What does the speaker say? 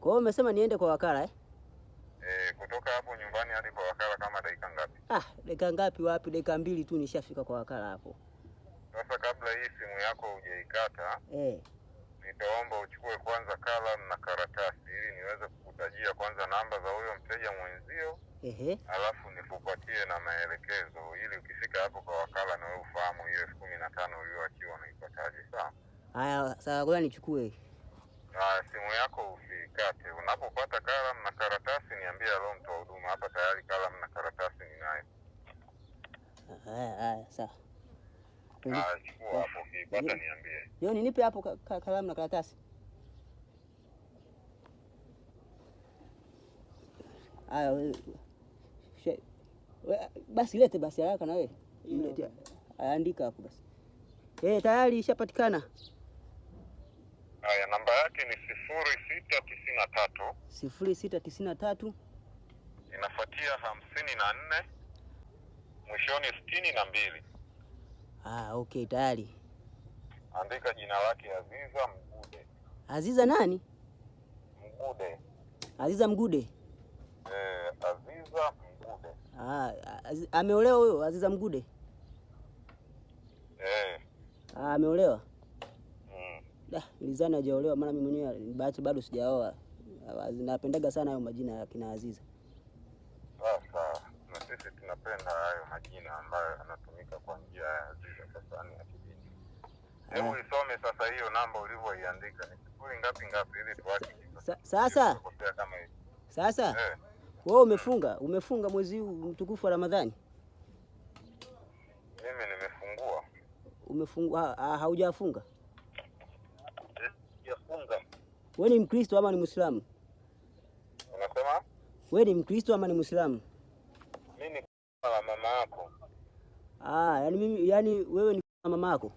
Kwa hiyo umesema niende kwa wakala eh? Eh, kutoka hapo nyumbani hadi kwa wakala kama dakika ngapi? Ah, dakika ngapi wapi? Dakika mbili tu nishafika kwa wakala hapo. Sasa kabla hii simu yako hujaikata, Eh. nitaomba uchukue kwanza kalamu na karatasi ili niweze kukutajia kwanza namba za huyo mteja mwenzio, Ehe. alafu nikupatie na maelekezo ili ukifika hapo kwa wakala na wewe ufahamu hiyo 15,000 uliyoachiwa unaipataje. Sawa? Haya, sawa, ngoja nichukue. Ah, simu yako usiikate. Unapopata kalamu na karatasi niambie, alo, mtoa huduma hapa tayari kalamu na karatasi ninayo. Haya, haya, sawa. Ah, chukua hapo, ukiipata niambie. Yoni, nipe hapo kalamu na karatasi. Haya, basi lete basi haraka na wewe. Lete. Andika hapo basi. Eh, tayari ishapatikana. Haya, namba yake ni 0693 0693 inafuatia 54 mwishoni 62. Ah, okay, tayari. Andika jina lake Aziza Mgude. Aziza nani? Mgude. Aziza Mgude. Eh, Aziza Mgude. Ah, ameolewa huyo Aziza Mgude? Eh. Ah, ameolewa? Mm. Da, nilizani hajaolewa maana mimi mwenyewe bahati bado sijaoa. Napendaga sana hayo majina ya kina Aziza. Sasa na sisi tunapenda hayo majina ambayo yanatumika kwa njia ya Aziza, sasa ni ya kidini. Hebu isome sasa hiyo namba ulivyoiandika ni sifuri ngapi ngapi ili tuhakiki. Sasa Kosea kama hivi. sasa Eh, wewe umefunga mwezi huu mtukufu wa Ramadhani? mimi nimefungua. Umefunga haujafunga? Sijafunga. Wewe ni Mkristo ama ni Muislamu? Unasema? Wewe ni Mkristo ama ni Muislamu? Mimi ni la mama yako. Ah, yani mimi yani wewe ni mama yako?